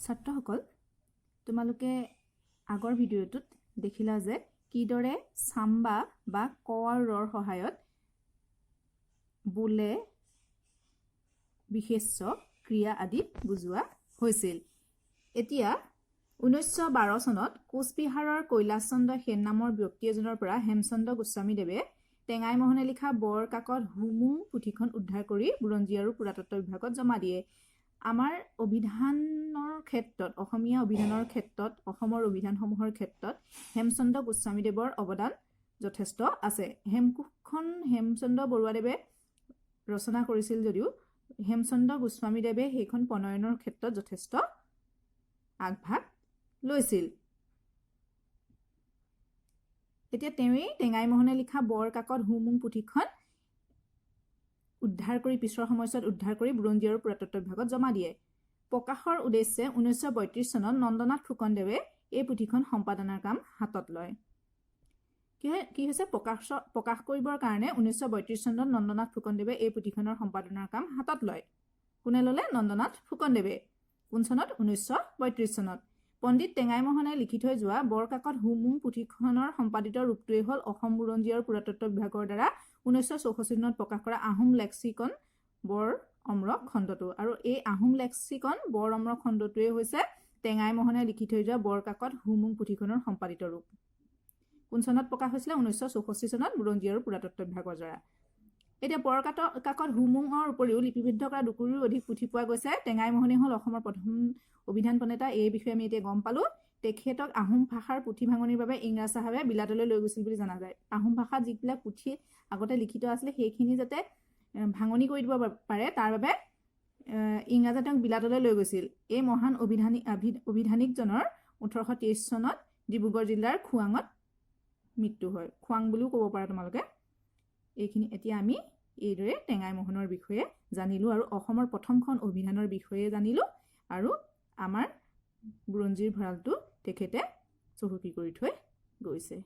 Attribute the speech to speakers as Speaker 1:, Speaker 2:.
Speaker 1: ছাত্ৰসকল, তোমালোকে আগৰ ভিডিঅ'টোত দেখিলা যে কিদৰে চাম্বা বা ক আৰু ৰৰ সহায়ত বোলে, বিশেষ্য, ক্ৰিয়া আদি বুজোৱা হৈছিল। এতিয়া 1912 চনত কোচবিহাৰৰ কৈলাশ চন্দ্ৰ সেন নামৰ ব্যক্তি এজনৰ পৰা হেমচন্দ্ৰ গোস্বামীদেৱে টেঙাই মহনে লিখা বৰ কাকত হুমুং পুথিখন উদ্ধাৰ কৰি বুৰঞ্জী আৰু পুৰাতত্ব বিভাগত জমা দিয়ে। আমাৰ অভিধানৰ ক্ষেত্ৰত, অসমীয়া অভিধানৰ ক্ষেত্ৰত, অসমৰ অভিধানসমূহৰ ক্ষেত্ৰত হেমচন্দ্ৰ গোস্বামীদেৱৰ অৱদান যথেষ্ট আছে। হেমকোষখন হেমচন্দ্ৰ বৰুৱাদেৱে ৰচনা কৰিছিল যদিও হেমচন্দ্ৰ গোস্বামীদেৱে সেইখন প্ৰণয়নৰ ক্ষেত্ৰত যথেষ্ট আগভাগ লৈছিল। এতিয়া তেওঁৱেই টেঙাই মহনে লিখা বৰ কাকত হুমুং পুথিখন উদ্ধাৰ কৰি, পিছৰ সময়ছোৱাত উদ্ধাৰ কৰি বুৰঞ্জী আৰু পুৰাতত্ব বিভাগত জমা দিয়ে। প্ৰকাশৰ উদ্দেশ্যে 1932 চনত নন্দনাথ ফুকনদেৱে এই পুথিখন সম্পাদনাৰ কাম হাতত লয়। কি হৈছে? প্ৰকাশ কৰিবৰ কাৰণে 1932 চনত নন্দনাথ ফুকনদেৱে এই পুথিখনৰ সম্পাদনাৰ কাম হাতত লয়। কোনে ল'লে? নন্দনাথ ফুকনদেৱে। কোন চনত? 1932 চনত। পণ্ডিত টেঙাই মহনে লিখি থৈ যোৱা বৰকাকত হুমুং পুথিখনৰ সম্পাদিত ৰূপটোৱেই হ'ল অসম বুৰঞ্জী আৰু পুৰাতত্ব বিভাগৰ দ্বাৰা 1964 চনত প্ৰকাশ কৰা আহোম লেক্সিকন বৰ অম্ৰ খণ্ডটো। আৰু এই আহোম লেক্সিকন বৰ অম্ৰ খণ্ডটোৱেই হৈছে টেঙাই মহনে লিখি থৈ যোৱা বৰকাকত হুমুং পুথিখনৰ সম্পাদিত ৰূপ। কোন চনত প্ৰকাশ হৈছিলে? 1964 চনত বুৰঞ্জী আৰু পুৰাতত্ব বিভাগৰ দ্বাৰা। এতিয়া বৰকাকত হুমুঙৰ উপৰিও লিপিবদ্ধ কৰা 2 কুৰিৰো অধিক পুথি পোৱা গৈছে। টেঙাই মহনে হ'ল অসমৰ প্ৰথম অভিধান প্ৰণেতা, এই বিষয়ে আমি এতিয়া গম পালোঁ। তেখেতক আহোম ভাষাৰ পুথি ভাঙনিৰ বাবে ইংৰাজ চাহাবে বিলাতলৈ লৈ গৈছিল বুলি জনা যায়। আহোম ভাষাত যিবিলাক পুথি আগতে লিখিত আছিলে, সেইখিনি যাতে ভাঙনি কৰি দিব পাৰে, তাৰ বাবে ইংৰাজে তেওঁক বিলাতলৈ লৈ গৈছিল। এই মহান অভিধানিকজনৰ 1823 চনত ডিব্ৰুগড় জিলাৰ খোৱাঙত মৃত্যু হয়। খোৱাং বুলিও ক'ব পাৰা তোমালোকে এইখিনি। এতিয়া আমি এইদৰে টেঙাই মোহনৰ বিষয়ে জানিলোঁ আৰু অসমৰ প্ৰথমখন অভিধানৰ বিষয়ে জানিলোঁ আৰু আমাৰ বুৰঞ্জীৰ ভঁৰালটো তেখেতে চহকী কৰি থৈ গৈছে।